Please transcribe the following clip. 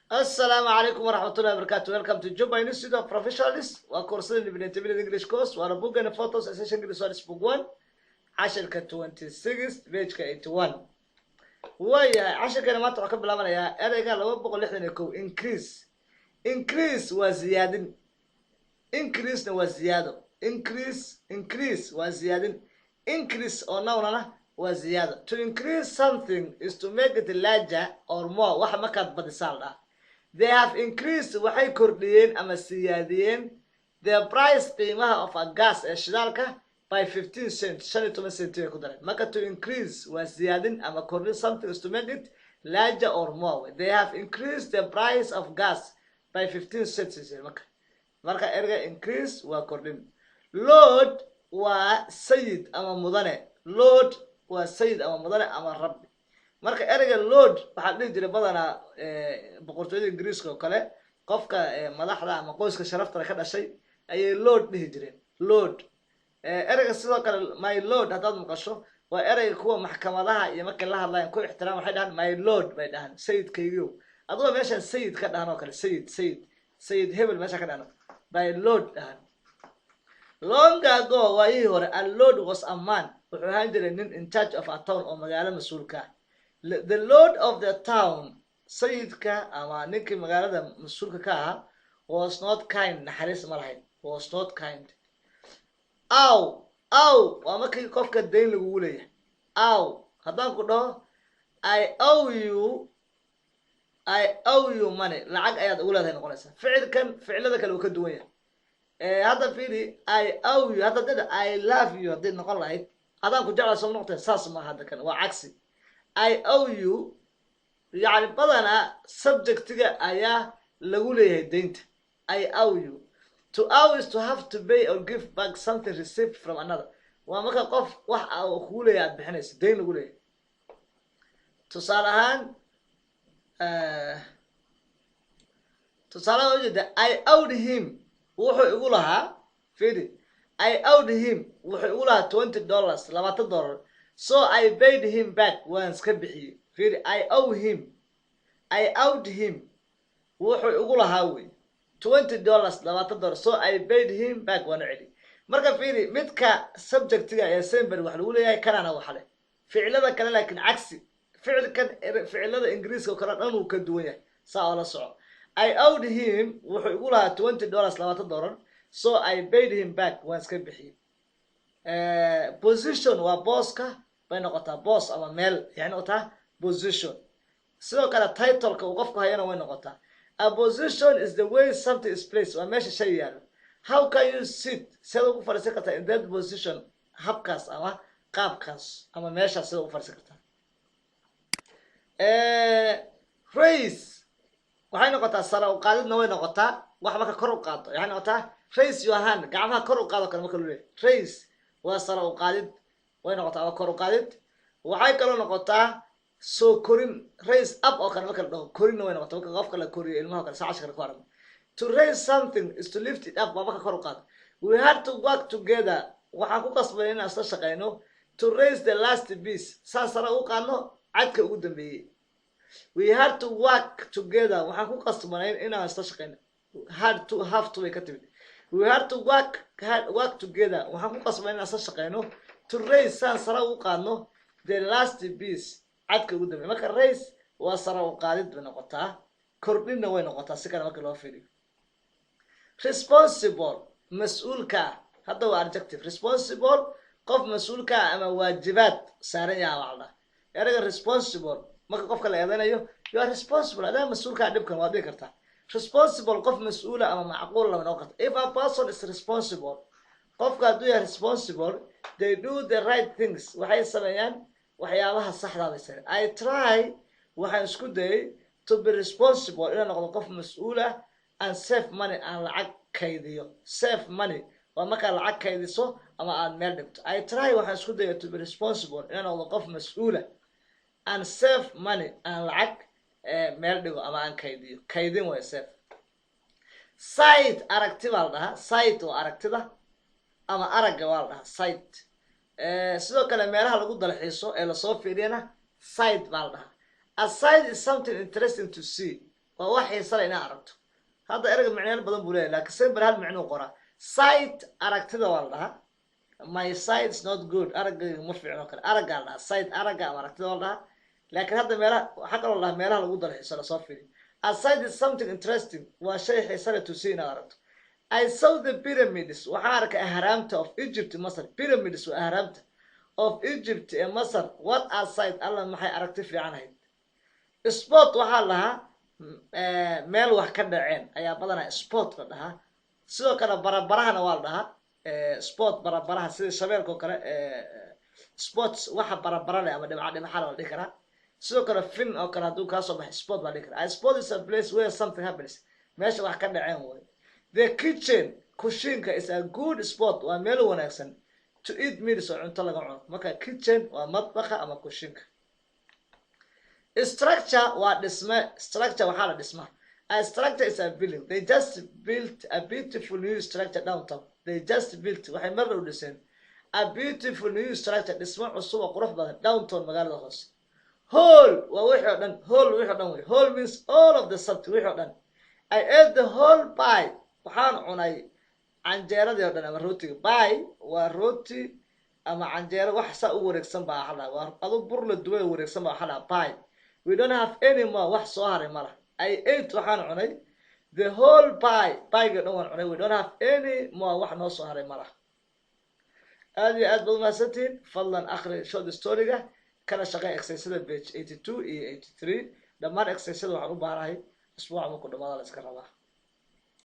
Asalaamu calaykum waraxmatullahi wabarakatu. Welcome to Juba Institute of Professionals. Waa koorsada Intermediate English course, waana buggana Photos Essential English Words, book one, cashirka 26, pageka 81. Waayahay, cashirkana maanta waxaa ka bilaabanayaa ereyga 261, increase. Increase waa ziyaadin, increasena waa ziyaado. Increase, increase waa ziyaadin, increase oo nounana waa ziyaado. To increase something is to make it larger or more. Waxa markaad badisaa la dhaha "They have increased", waxay kordhiyeen ama siyaadiyeen, "the price", qiimaha, "of a gas", ee shidaalka, "by 15 cent", 15 cent bay ku dareen. Marka to increase waa siyaadin ama kordhin. Something is to make it larger or more. "They have increased the price of gas by 15 cents." Marka erga increase waa kordhin. Lord waa sayid ama mudane. Lord waa sayid ama mudane ama rabbi. Marka ereyga lord waxaa dhihi jiray badanaa boqortooyada Ingiriiska oo kale, qofka madaxda ama qoyska sharafta ka dhashay ayay lord dhihi jireen. Lord ereyga sidoo kale, my lord haddaad maqasho, waa ereyga kuwa maxkamadaha iyo markay la hadlayan ku ixtiraam waxay dhahaan "my lord" bay dhahaan, sayidkaygiyo. Adigoo meeshan sayid ka dhahan oo kale, sayid, sayid, sayid hebel meesha ka dhahan by lord dhahan. Long ago, waayihii hore, a lord was a man, wuxuu ahaan jiray nin, in charge of a town, oo magaalo mas-uulka ah. The lord of the town, sayidka ama ninkii magaalada mas-uulka ka ahaa, was not kind, naxariis ma lahayn, was not kind. Owe, owe waa markii qofka dayn lagugu leeyahay. Owe, haddaan ku dhaho "I owe you, I owe you money", lacag ayaad ugu leedahay noqonaysaa. Ficilkan ficilada kale uu ka duwan yahay. Hadda fiiri, "I owe you". Hadda dada "I love you" hadday noqon lahayd, adaan ku jeclaa soo noqotay, saas maaha. Hadda kan waa cagsi. "I owe you", yacni badanaa subjectiga ayaa lagu leeyahay deynta. "I owe you". To owe is to have to pay or give back something received from another. Waa marka qof wax uu kugu leeyahay aad bixinayso, deyn lagu leeyahay. Tusaale ahaan, tusaale ahaan ujeeda, "I owed him", wuxuu igu lahaa. Fidi, "I owed him", wuxuu igu lahaa, "$20", $20, "so I paid him back", waan iska bixiyey. Fidi, "I owe him", "I owed him", wuxuu igu lahaa wey, "$20", $20, "so I paid him back", waan u celiyey. Marka fiiri, midka subjectiga ee sember wax lagu leeyahay, kanana waxa leh ficilada kale, laakiin cagsi. Ficilkan ficilada Ingiriiska oo kale dhan uu ka duwan yahay, saa oo la soco. "I owed him", wuxuu igu lahaa, "$20", $20, "so I paid him back", waan iska bixiyey. Position waa booska bay noqotaa, boos ama meel yani noqotaa position. Sidoo kale titleka uu qofku hayana way noqotaa. A position is the way something is placed, waa meesha shay yaalo. How can you sit, sidaad ugu fadhiisan kartaa, in that position, habkaas ama qaabkaas ama meeshaas sida ugu fadhiisan kartaa. Raise waxay noqotaa sare u qaadidna way noqotaa. Wax marka kor u qaado waxay noqotaa "raise your hand", gacmaha kor u qaado kale marka loo leeyahay. Raise waa sare u qaadid way noqotaa ama kor u qaadid. Waxay kaloo noqotaa soo korin, raise up oo kale marka la dhaho, korinna way noqotaa, marka qofka la koriyo, ilmaha o kale saa cashar ku aragno. To raise something is to lift it up, waa marka kor u qaado. We had to work together, waxaan ku qasbay inaan isla shaqeyno, "to raise the last piece", saan sare u qaadno cadka ugu dambeeyey. We had to work together, waxaan ku qasbanayn inaan isla shaqeyno. Had to, have to way ka timid. We had to work together, waxaan ku qasbanayn inaan isla shaqeyno, "to raise", saan sare u qaadno, "the last piece", cadka ugu dambeeya. Marka raise waa sare u qaadid bay noqotaa, kordhinna way noqotaa si kale marka loo fiiriyo. Responsible, mas-uulka ah. Hadda waa adjective, responsible, qof mas-uulka ah ama waajibaad saaran yaha waa la dhaha erayga responsible. Marka qofka la eedanayo, "You are responsible", adaa mas-uulka ah dhibkan, waad dhihi kartaa. Responsible, qof mas-uula ama macquul lama noqon karta. If a person is responsible, qofka hadduu yahay responsible, they do the right things, waxay sameeyaan waxyaabaha saxdaa bay sameeyaan. I try, waxaan isku dayay, to be responsible, inaan noqdo qof mas-uul ah, and save money, aan lacag kaydiyo. Save money waa markaad lacag kaydiso ama aad meel dhigto. I try, waxaan isku dayay, to be responsible, inaan noqdo qof mas-uula, and save money, aan lacag meel dhigo ama aan kaydiyo. Kaydin way save. Sight, aragti baa la dhahaa. Sight waa aragtida ama aragga waa la dhahaa sight. Sidoo kale meelaha lagu dalxiiso ee lasoo fiiriyana sight baa la dhahaa. A sight is something interesting to see. Waa wax xiisa leh inaad aragto. Hadda ereyga micnayaal badan buu leeyahay, laakiin simple hal micnuu qoraa. Sight, aragtida waa la dhahaa. "My sight is not good," araggayga ma fiicno kale. Araggaa la dhahaa sight, aragga ama aragtida waa la dhahaa. Laakiin hadda meelaha waxaa kaloo la dhahaa meelaha lagu dalxiiso lasoo fiiriyo. A sight is something interesting, waa shay xiisa leh, to see, inaad aragto. I saw the pyramids, waxaan arkay ahraamta, of Egypt, Masar. Pyramids waa ahraamta, of Egypt, ee Masar. What a sight, alla maxay aragti fiican ahayd. Spot waxaa lahaa meel wax ka dhaceen ayaa badanaa spot la dhahaa. Sidoo kale barabarahana waa la dhahaa spot, barabaraha, sida shabeelka oo kale. Spots, waxa barabara leh ama dhibca dhibxa la dhihi karaa. Sidoo kale fin oo kale hadduu kaa soo baxay, spot baa dhihi karaa. A spot is a place where something happens, meesha wax ka dhaceen way. The kitchen, kushiinka, is a good spot, waa meel wanaagsan, to eat meals, oo cunto laga cuno. Marka kitchen waa madbaxa ama kushiinka. Structure waa dhisme. Structure waxaa la dhisma. A structure is a building. They just built a beautiful new structure downtown. They just built, waxay mar dhow dhiseen, a beautiful new structure, dhismo cusub oo qurux badan, downtown, magaalada hoose. Whole waa wixii oo dhan. Whole, wixii oo dhan wey. Whole means all of the something, wixii oo dhan. I ate the whole pie, waxaan cunay canjeeradii oo dhan ama rootiga. Pie waa rooti ama canjeero, wax saa u wareegsan baa waxaa dhaha, waa adu bur la duway oo wareegsan baa waxaa dhaha pie. We don't have any more, wax soo haray ma laha. I ate, waxaan cunay, the whole pie, pie-ga dhan waan cunay. We don't have any more, wax noo soo haray ma laha. Aad iyo aad baad umahadsantihiin. Fadlan akhri short story-ga, kana shaqey exercise-ada page 82 iyo 83. Dhammaan exercise-ada waxaan u baahanahay isbuuca markuu dhamaada la iska rabaa.